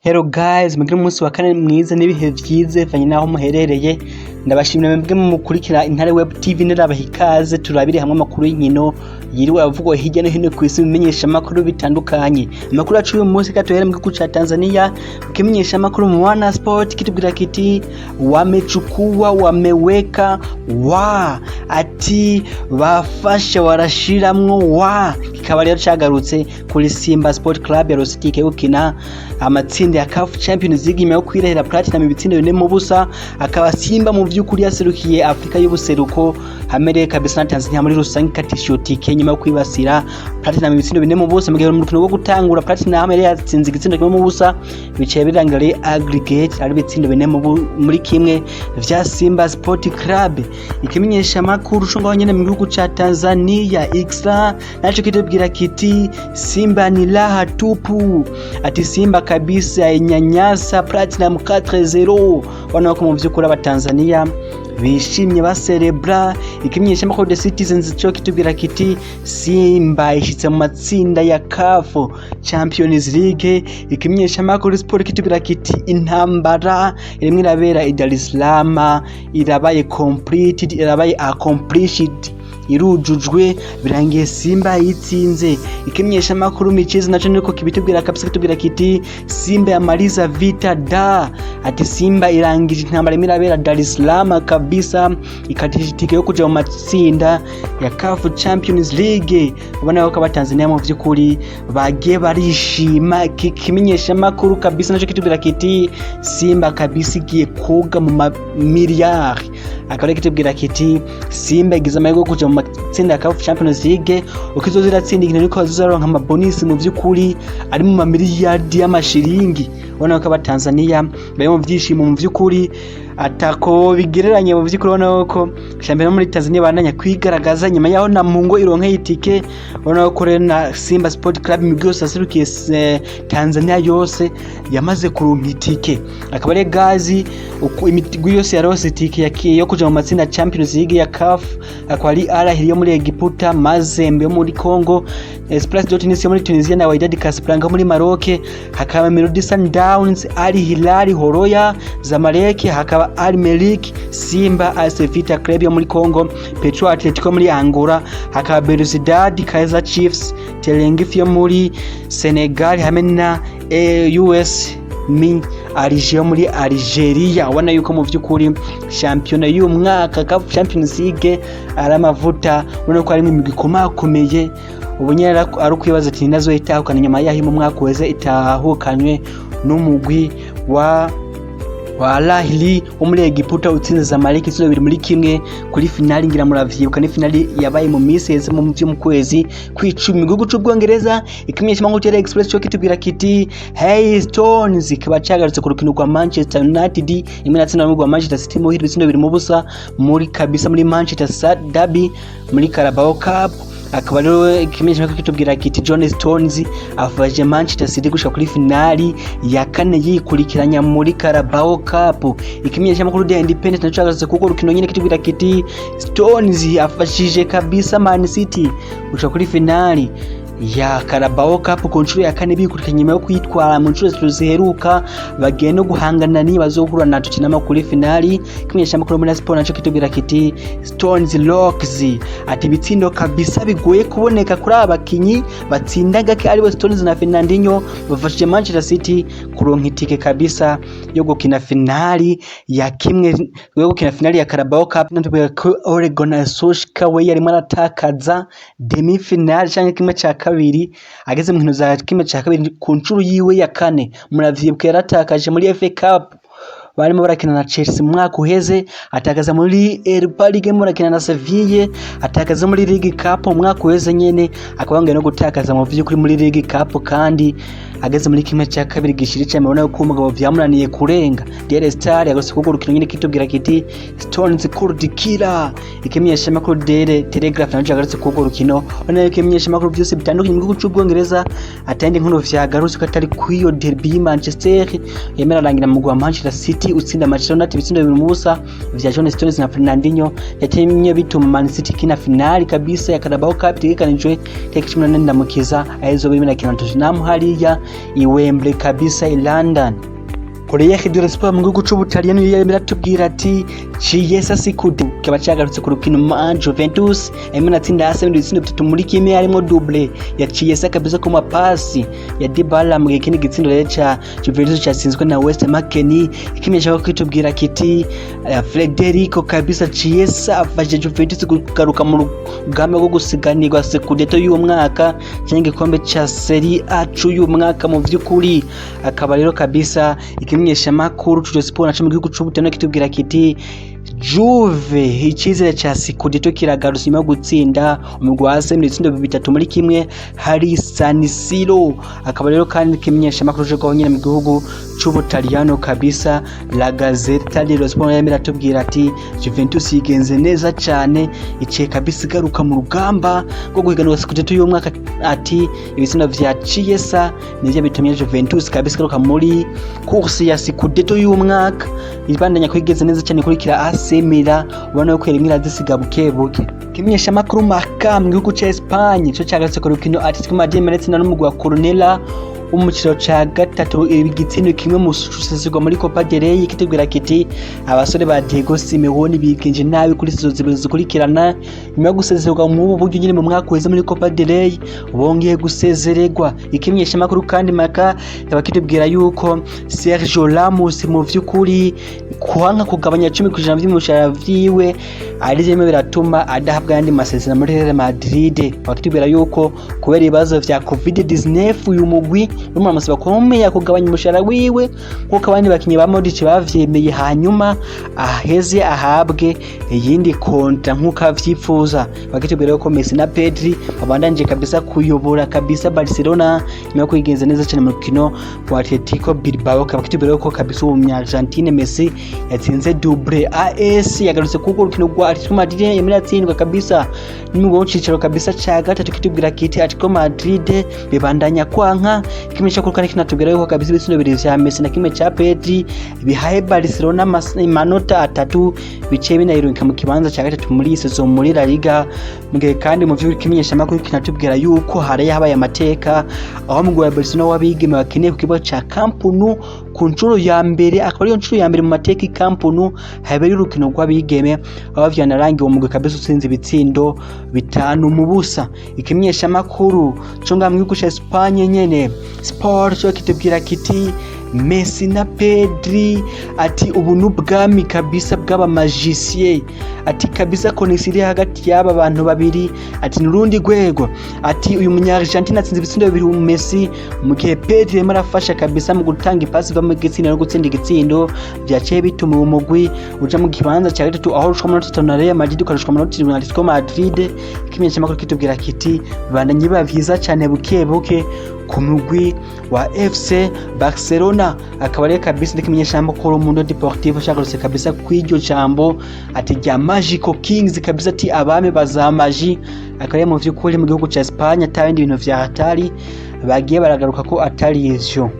Hello guys, mugire umunsi wa kane mwiza n'ibihe vyiza bivanye n'aho muherereye. Ndabashimira mwebwe mukurikira Intare Web TV, nirabaha ikaze turabire hamwe amakuru y'inkino yiriwe avugwa hirya no hino kw'isi mu bimenyeshamakuru bitandukanye. Amakuru yacu y'uyu munsi katuhere mu gihugu ca Tanzania, ku kimenyeshamakuru Mwana Sport kitubwira kiti "Wamechukua, wameweka wa", ati bafashe warashiramwo wa. Kikaba rero cagarutse kuri Simba Sport Club yaronse itike yo gukina amatsinda ya CAF Champions League nyuma yo kwirahira Platinum ibitsindo 4-0. Akaba Simba mu vy'ukuri yaserukiye Afrika y'ubuseruko hamere kabisa na Tanzania muri rusange, ikatisha iyo tike nyuma yo kwibasira Platinum ibitsindo 4-0, mu gihe mu rukino rwo gutangura Platinum yari yatsinze igitsindo 1-0. Bicaye birangira ari aggregate ari ibitsindo 4-1 vya Simba Sport Club. Ikimenyesha makuru co ngaho nyene mu gihugu ca Tanzania, Extra, naco kitubwira kiti "Simba ni raha tupu", ati Simba kabisa inyanyasa Platinum 4-0. Ubona ko mu vy'ukuri abatanzania bishimye baserebra. Ikimenyesha makuru The Citizens cyo kitubwira kiti "Simba ishitse mu matsinda ya CAF Champions League". Ikimenyesha makuru Sport kitubwira kiti "Intambara irimwo irabera i Dar es Salaam irabaye completed, irabaye accomplished, irujujwe, birangiye Simba yitsinze". Ikimenyesha makuru Michezo naco niko kibitubwira kabisa, kitubwira kiti "Simba yamaliza vita da", ati Simba irangije intambara imwe irabera Dar es Salaam kabisa, ikatisha itike yo kuja mu matsinda ya CAF Champions League. Ubona ko abatanzania mu vy'ukuri bagiye barishima. Ikimenyesha makuru kabisa naco kitubwira kiti "Simba kabisa igiye koga mu mamiliyari". Akaba kitubwira kiti Simba igize amahirwe yo kuja mu matsinda ya CAF Champions League, uko izoza iratsinda inkino niko bazozaronka amabonus mu vy'ukuri ari mu mamiliyardi y'amashiringi. Ubona ko abatanzania bari mu vyishimo mu vy'ukuri atako bigereranye. Mu vy'ukuri ubona ko shampiyona muri Tanzania bandanya kwigaragaza nyuma yaho Namungo ironkeye itike. Ubona ko rero na Simba Sport Club, imigwi yose yaserukiye Tanzania yose yamaze kuronka itike. Akaba ari gazi uko imigwi yose yaronse itike yo kuja mu matsinda ya Champions League ya CAF, akaba ari Al Ahly yo muri Egiputa, Mazembe yo muri Congo, Esperance de Tunis yo muri Tunisia na Wydad Casablanca yo muri Maroc, hakaba Mamelodi Sundowns, Al Hilal, Horoya, Zamalek, hakaba Al Merrikh, Simba, AS Vita Club yo muri Congo, Petro Atletico muri Angola, hakaba Belouizdad, Kaizer Chiefs, Terengganu yo muri Senegal hamwe na USM Alger yo muri Algeria. Ubona yuko mu vy'ukuri shampiyona y'uyu mwaka CAF Champions League ari amavuta. Ubona ko harimo imigwi ikomakomeye. Ubu nyene ari ukwibaza ati nazo itahukana nyuma yaho mu mwaka uheze itahukanywe n'umugwi wa Al Ahly wo muri Egiputa utsinze Zamalek ibitsindo 2-1 kuri finali. Ngira muravyibuka, ni finali yabaye mu minsi iheze mu vyo mu kwezi kw'icumi. Mu gihugu c'Ubwongereza, ikimenyeshamakuru Daily Express co kitubwira kiti "Hey Stones", kikaba cagarutse ku rukino rwa Manchester United imwe natsinda n'umugwi wa Manchester City muhira ibitsindo 2-0 muri kabisa muri Manchester Derby muri Carabao Cup. Akaba rero ikimenyeshamakuru kitubwira kiti "John Stones afashe Manchester City gushika kuri finali ya kane yikurikiranya muri Carabao Cup". Ikimenyeshamakuru The Independent naco cagarutse kuko rukino nyene, kitubwira kiti "Stones afashije kabisa Man City gushika kuri finali ya Carabao Cup ku nshuro ya kane bikurikiranye nyuma yo kwitwara mu nshuro zitatu ziheruka. Bagiye no guhangana niba bazohura na Tottenham kuri finali". Ikimenyeshamakuru muri Sport naco kitubwira kiti "Stones Rocks", ati ibitsindo kabisa bigoye kuboneka kuri aba bakinyi batsinda gake aribo Stones na Fernandinho, bafashije Manchester City kuronka itike kabisa yo gukina finali ya kimwe yo gukina finali ya Carabao Cup. Natubwira ko Ole Gunnar Solskjaer we yarimo aratakaza demi finale canke kimwe ca kabiri, ageze mu nkino za kimwe ca kabiri ku nshuro yiwe ya kane. Muravyibuka yaratakaje muri FA Cup barimo barakina na Chelsea mu mwaka uheze, atakaza muri Europa League barimo barakina na Sevilla, atakaza muri League Cup mu mwaka uheze nyene, akaba yongeye no gutakaza mu vy'ukuri muri League Cup kandi ageze muri kimwe cya kabiri gishiri cyane. Mubona ko umugabo vyamunaniye kurenga. Daily Star yagose kuko urukino nyene kitubwira kiti "Stones could killer". Ikimenyeshamakuru Daily Telegraph naco yagarutse kuko rukino. Ubona yuko ibimenyeshamakuru byose bitandukanye mu gihugu c'Ubwongereza atandi nkuru vyagarutse ko atari kw'iyo derby y'i Manchester yemera arangira mu wa Manchester City utsinda Manchester United ibitsindo 2-0 vya John Stones na Fernandinho, yatumye bituma Man City kina finali kabisa ya Carabao Cup itegekanijwe tariki 14 Ndamukiza, aho izoba irimo irakina na Tottenham hariya. I Wembley kabisa, i London. Corriere dello Sport mu gihugu c'Ubutaliyano yarimo iratubwira ati Chiesa Scudetto, kikaba cagarutse ku rukino ma Juventus yarimo inatsinda AC Milan ibitsindo 3-1, harimo double ya Chiesa kabisa ku mapasi ya Dybala, mu gihe ikindi gitsindo rero ca Juventus catsinzwe na West McKennie. Ikimenyesha ko kitubwira kiti Federico kabisa Chiesa afashe Juventus kugaruka mu rugamba rwo gusiganirwa Scudetto y'uwo mwaka cyangwa igikombe ca Serie A c'uyu mwaka. Mu vy'ukuri akaba rero kabisa ikimenyeshamakuru Tutto Sport naco mu gihugu c'Ubutaliyano kitubwira kiti Juve icizere ca Scudetto kiragarutse nyuma yo gutsinda umugwi wa AC Milan ibitsindo 3-1 hari San Siro. Akaba rero kandi ikimenyeshamakuru co nyene mu gihugu c'Ubutaliyano kabisa, La Gazzetta dello Sport, yarimo iratubwira ati Juventus yigenze neza cane, iciye kabisa igaruka mu rugamba rwo guhiganirwa Scudetto y'uyu mwaka. Ati ibitsindo vya Chiesa nivyo bitumye Juventus kabisa igaruka muri course ya Scudetto y'uyu mwaka, ibandanya kwigeze neza cyane ikurikira AC Milan, ubona ko irimwo irazisiga buke buke. Ikimenyeshamakuru Marca mu gihugu ca Espagne co cagarutse ku rukino Atletico Madrid ndetse n'umugwi wa Cornella wo mu cicaro ca gatatu igitsindo 1 mu gusezererwa muri Copa del Rey, kitubwira kiti abasore ba Diego Simeone bigenje nabi kuri saison zibiri zikurikirana nyuma yo gusezererwa mu buryo nyine mu mwaka uheze muri Copa del Rey, bongeye gusezererwa. Ikimenyeshamakuru kandi Marca kikaba kitubwira yuko Sergio Ramos mu vy'ukuri kuhanka kugabanya 10% vy'umushahara vyiwe ari bimwe biratuma adahabwa ayandi masezerano muri Real Madrid. Bakitubwira yuko kubera ibibazo vya Covid-19 uyu mugwi urimo uramusaba komeye kugabanya umushahara wiwe nkuko abandi bakinyi ba Modric bavyemeye, hanyuma aheze ahabwe iyindi contrat nkuko avyifuza. Bakitubwira yuko Messi na Pedri babandanyije kabisa kuyobora kabisa Barcelona nyuma yo kwigenza neza cyane mu rukino rwa Atletico Bilbao. Bakitubwira yuko kabisa uwo munya-Argentine Messi yatsinze double. AS yagarutse kuko urukino rwa Atletico Madrid yemera yatsindwa kabisa n'umugwi wo cicaro kabisa ca gatatu, kitubwira kiti Atletico Madrid bibandanya kwanka. Kimwe cyo kandi kinatubwira yuko kabisa ibitsindo bibiri vya Messi na kimwe ca Pedri bihaye Barcelona amanota 3, bice binayirungika mu kibanza ca gatatu muri iyi saison muri La Liga. Mu gihe kandi mu vy'ukuri kimenyeshamakuru kinatubwira yuko haraye habaye amateka aho umugwi wa Barcelona w'abigeme bakeneye ku kibuga ca Camp Nou ku nshuro ya mbere, akaba ariyo nshuro ya mbere mu mateka i Camp Nou habereye urukino rw'abigeme, aho vyanarangiye uwo mugwi kabisa utsinze ibitsindo 5-0. Ikimenyeshamakuru co ngaha mu gihugu ca Espagne nyene, Sport, co kitubwira kiti Messi na Pedri, ati ubu n'ubwami kabisa bw'abamagiciens, ati kabisa connexion iri hagati y'aba bantu babiri ati nurundi rwego. Ati uyu munya Argentina atsinze ibitsindo bibiri Messi, mu gihe Pedri arimo arafasha kabisa mu gutanga ipasi iva mu gitsindo no gutsinda igitsindo, vyaciye bituma uwo mugwi uja mu kibanza ca gatatu, aho urushwa amanota 5 na Real Madrid, ukarushwa amanota 7 na Atletico Madrid. Ikimenyeshamakuru kitubwira kiti bibandanye biba vyiza cane buke buke ku mugwi wa FC Barcelona. Akaba ari kabisa n'ikimenyeshamakuru Mundo Deportivo cagarutse kabisa kw'iryo jambo ati rya Magical Kings kabisa, ati abami baza magie. Akaba ari mu vy'ukuri mu gihugu ca Espagne atabindi bintu vya hatari bagiye baragaruka ko atari ivyo.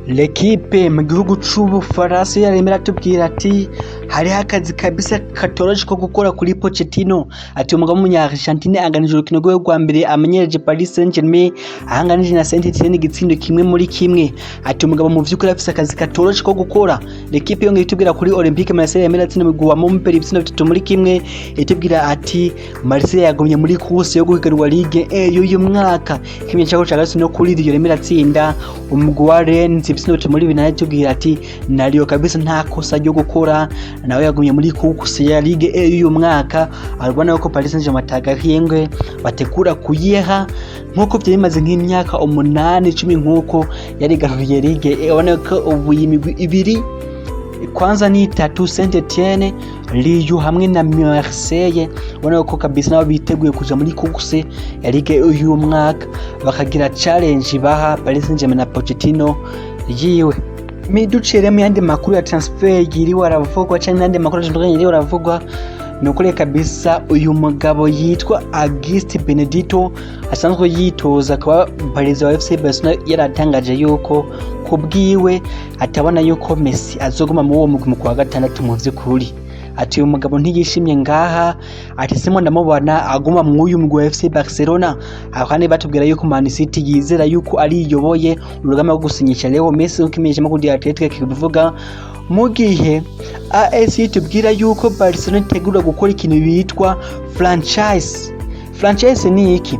L'Equipe mu gihugu c'Ubufaransa yaremera iratubwira ati hariho akazi kabisa katoroshe ko gukora kuri Pochettino. Ati umugabo w'umunya Argentine anganije urukino rwiwe rwa mbere amenyereje Paris Saint-Germain, ahanganije na Saint-Etienne igitsindo 1-1. Ati umugabo mu vy'ukuri afise akazi katoroshe ko gukora. L'Equipe yongeye itubwira kuri Olympique Marseille yemera atsinda umugwi wa Montpellier ibitsindo 3-1, itubwira ati Marseille yagumye muri course yo guhiganwa Ligue 1 y'uyu mwaka. Kimwe cyo cagasi no kuri Lyon yemera atsinda umugwi wa Rennes ibitsindo 3-2, nayo itubwira ati Nario kabisa nta kosa ryo gukora, nawe yagumye muri course ya Ligue 1 y'uyu mwaka. Arabona ko Paris Saint-Germain atagahengwe bategura kuyiha nkuko byari bimaze nk'imyaka 8, 10 nkuko yarigaruriye Ligue 1. Ubona ko ubu iyi migwi ibiri kwanza ni itatu, Saint Etienne, Lyon hamwe na Marseille, ubona ko kabisa nabo biteguye kuja muri course ya Ligue uyu mwaka, bakagira challenge baha Paris Saint-Germain na Pochettino yiwe. Miducire mu yandi makuru ya transfer yiriwe aravugwa canke n'andi makuru atandukanye yiriwe aravugwa, ni ukuri kabisa uyu mugabo yitwa Auguste Benedito asanzwe yitoza kuba perezida wa FC Barcelona yaratangaje yuko kubwiwe atabona yuko Messi azoguma mu uwo mugwi mu kwa gatandatu. Mu vy'ukuri Ati uyu mugabo ntiyishimye ngaha, ati simo ndamubona aguma mw'uyu mugwi wa FC Barcelona. Aho kandi batubwira yuko Man City yizera yuko ariyoboye urugamba rwo gusinyisha Leo Messi, nkuko imenyeshamakuru rya Athletic kibivuga, mu gihe AS tubwira yuko Barcelona itegura gukora ikintu bitwa franchise. Franchise ni iki?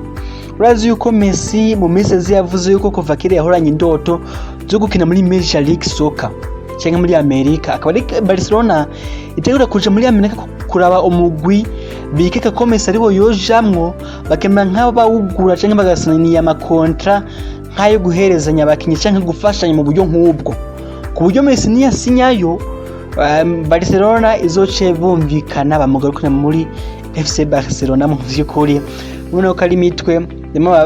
Urazi yuko Messi mu minsi yaze yavuze yuko kuva kera yahoranye indoto zo gukina muri Major League Soccer cyangwa muri Amerika, akaba ari Barcelona itegura kuja muri Amerika kuraba umugwi bikeka ko Messi ariwo yojamwo, bakemera nk'abawugura cyangwa bagasinyiya amakontra nk'ayo guherezanya abakinyi cyangwa gufashanya mu buryo nk'ubwo, ku buryo Messi niyasinyayo Barcelona izoce bumvikana bamugarukana muri FC Barcelona. Mu vy'ukuri ubona ko ari imitwe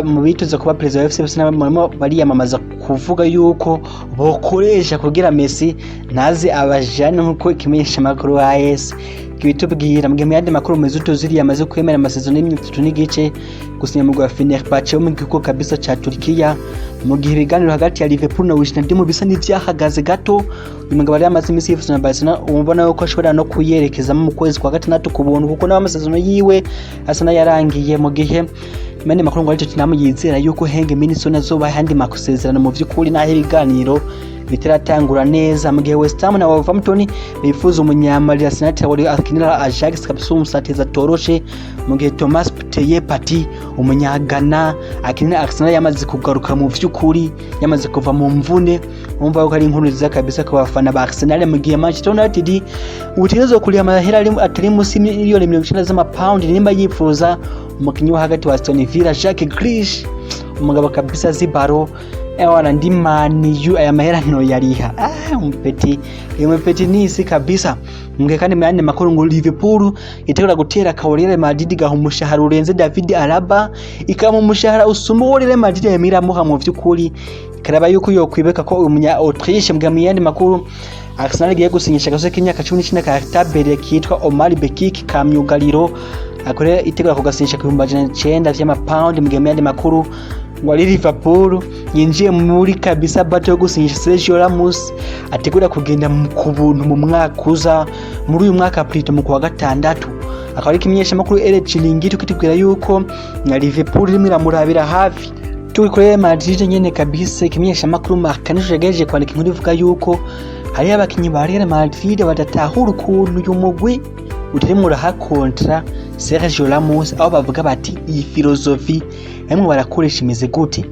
mu bitoza kuba perezida wa FC Barcelona barimo bariyamamaza kuvuga yuko bokoresha kugira Messi ntaze abajane, nkuko ikimenyeshamakuru AS kibitubwira. Mu gihe mu yandi makuru, Mesut Ozil yamaze kwemera amasezerano y'imyaka 3.5 gusinya mu rwa Fenerbahce wo mu gihugu kabisa ca Turkiya, mu gihe ibiganiro hagati ya Liverpool na Wijnaldum bisa n'ivyahagaze gato. Uyu mugabo yari amaze iminsi yifuza na Barcelona, ubona yuko ashobora no kuyerekezamo mu kwezi kwa gatandatu ku buntu, kuko nawe amasezerano yiwe asa n'ayarangiye. Mu gihe mene makuru ngo ari Tottenham yizera yuko Heung-min Son azoba ayandi masezerano mu vy'ukuri, naho ibiganiro bitaratangura neza. Mu gihe West Ham na Wolverhampton bifuza umunyamali Arsenal Traore akinira Ajax, kabisa umusatirizi atoroshe, mu gihe Thomas Partey, umunyagana akinira Arsenal, yamaze kugaruka mu vy'ukuri, yamaze kuva mu mvune. Umva ko ari inkuru nziza kabisa ku bafana ba Arsenal. Mu gihe Manchester United utegerezwa kuriha amahera atari munsi miliyoni 90 z'amapawundi nimba yifuza umukinyi wo hagati wa Aston Villa, Jack Grealish, umugabo kabisa zibaro ewana ndi Man U, aya mahera ntoyariha. Ah, umupeti, uyu mupeti ni isi kabisa. Mbwe kandi mu yandi makuru ngo Liverpool itegura gutera akawo Real Madrid igaha umushahara urenze David Alaba, ikamuha umushahara usumba uwo Real Madrid yemera amuha mu vy'ukuri, ikaraba yuko yokwibeka ko uyu munya Autriche. Mbwe mu yandi makuru, Arsenal igiye gusinyisha agasore k'imyaka 19 ka Tabere kitwa Omar Rekik ka myugariro, akorera itegura kugasinyisha ku 900,000 vy'amapawundi. Mu gihe mu yandi makuru ngo ari Liverpool yinjiye muri kabisa battle yo gusinyisha Sergio Ramos, ategura kugenda ku buntu mu mwaka uza, muri uyu mwaka plutôt mu kwa gatandatu. Akaba ari ikimenyeshamakuru El Chiringuito kitubwira yuko na Liverpool irimo iramurabira hafi. Turi kuri Real Madrid nyene kabisa, ikimenyeshamakuru Marca nico yagerageje kwandika inkuru ivuga yuko hariho abakinyi ba Real Madrid badatahura ukuntu uyu mugwi utarimo uraha contrat Sergio Ramos, aho bavuga bati iyi philosophie bamwe barakoresha imeze gute?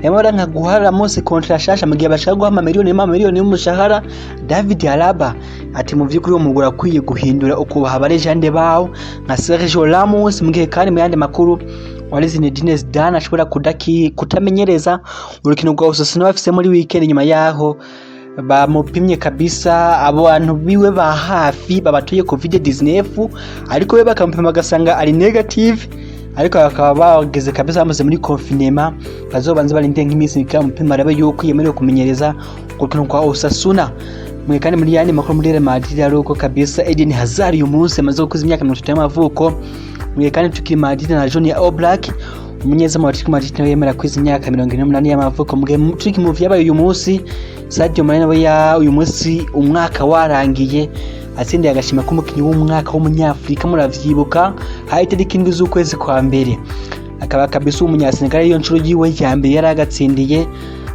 Barimo baranka guha Ramos contrat shasha mu gihe bashaka guha amamiliyoni n'amamiliyoni y'umushahara David Alaba. Ati mu vy'ukuri uwo mugwi urakwiye guhindura ukubaha aba légende bawo nka Sergio Ramos. Mu gihe kandi mu yandi makuru wari Zinedine Zidane ashobora kutamenyereza urukino rwa Osasuna bafise muri weekend, nyuma yaho bamupimye kabisa abo bantu biwe ba hafi babatuye COVID-19, ariko we bakamupima bagasanga ari negative, ariko bakaba bageze kabisa bamaze muri confinement, bazobanze barinde nk'iminsi mike bamupima arabe yuko yemerewe kumenyereza urukino rwa Osasuna. Mwe kandi muri yandi makuru muri Real Madrid ari uko kabisa Eden Hazard uyu munsi amaze gukuza imyaka 30 y'amavuko. Mwe kandi tukiri Madrid na Jan Oblak, umunyezamu wa Atletico Madrid, nawe yemera kwiza imyaka 48 y'amavuko. Mu gihe turi mu vyabaye uyu munsi, Sadio Mane nawe ya uyu munsi umwaka warangiye atsindiye agashima k'umukinyi w'umwaka w'umunyafurika, muravyibuka hari itariki 7 z'ukwezi kwa mbere, akaba kabisa umunyasenegal iyo nshuro yiwe ya mbere yari agatsindiye,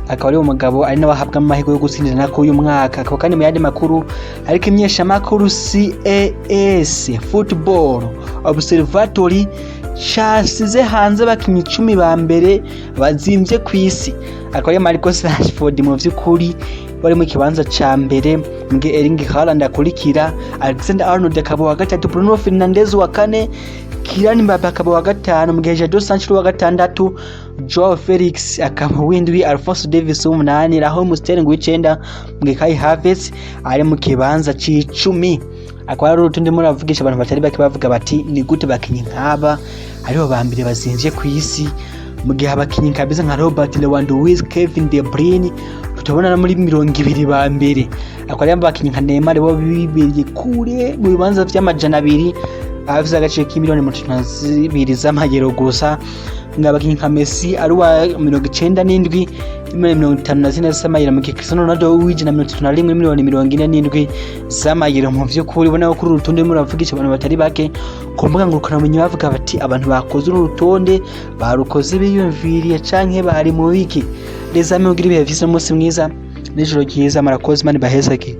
akaba ari umugabo ari nawe ahabwa amahirwe yo gutsindira nako uyu mwaka. Akaba kandi mu yandi makuru ariko imyeshamakuru CAS Football Observatory casize hanze abakinyi 10 ba mbere bazimvye kw'isi, akaba ari Marcus Rashford mu vy'ukuri bari mu kibanza ca mbere, mu gihe Erling Haaland akurikira, Alexander Arnold akaba wa gatatu, Bruno Fernandes wa kane, Kylian Mbappe akaba wa gatanu, mu gihe Jadon Sancho wa gatandatu, Joao Felix akaba w'indwi, Alphonso Davies w'umunani, Raheem Sterling w'icenda, mu gihe Kai Havertz ari mu kibanza c'icumi. Akaba ari urutonde muravugisha abantu batari bake bavuga bati ni gute bakinyi nk'aba aribo ba mbere bazimvye kw'isi, mu gihe abakinyi kabisa nka Robert Lewandowski, Kevin De Bruyne tutabona no muri 20 ba mbere. Akaba ari abakinyi nka Neymar bo bibereye kure mu bibanza vy'amajana abiri. Afise agaciro k'imiliyoni 32 z'amayero gusa. Abakinyi nka Messi ari uwa 97, miliyoni 54 z'amayero, mu gihe Cristiano Ronaldo w'131, miliyoni 47 z'amayero. Mu vy'ukuri ubona ko kuri uru rutonde muravugisha abantu batari bake ku mbuga ngurukanabumenyi, bavuga bati abantu bakoze uru rutonde barukoze biyumviriye canke bari mu biki? Les amis, mugira ibihe vyiza, umunsi mwiza n'ijoro ryiza. Murakoze, Imana ibahezage.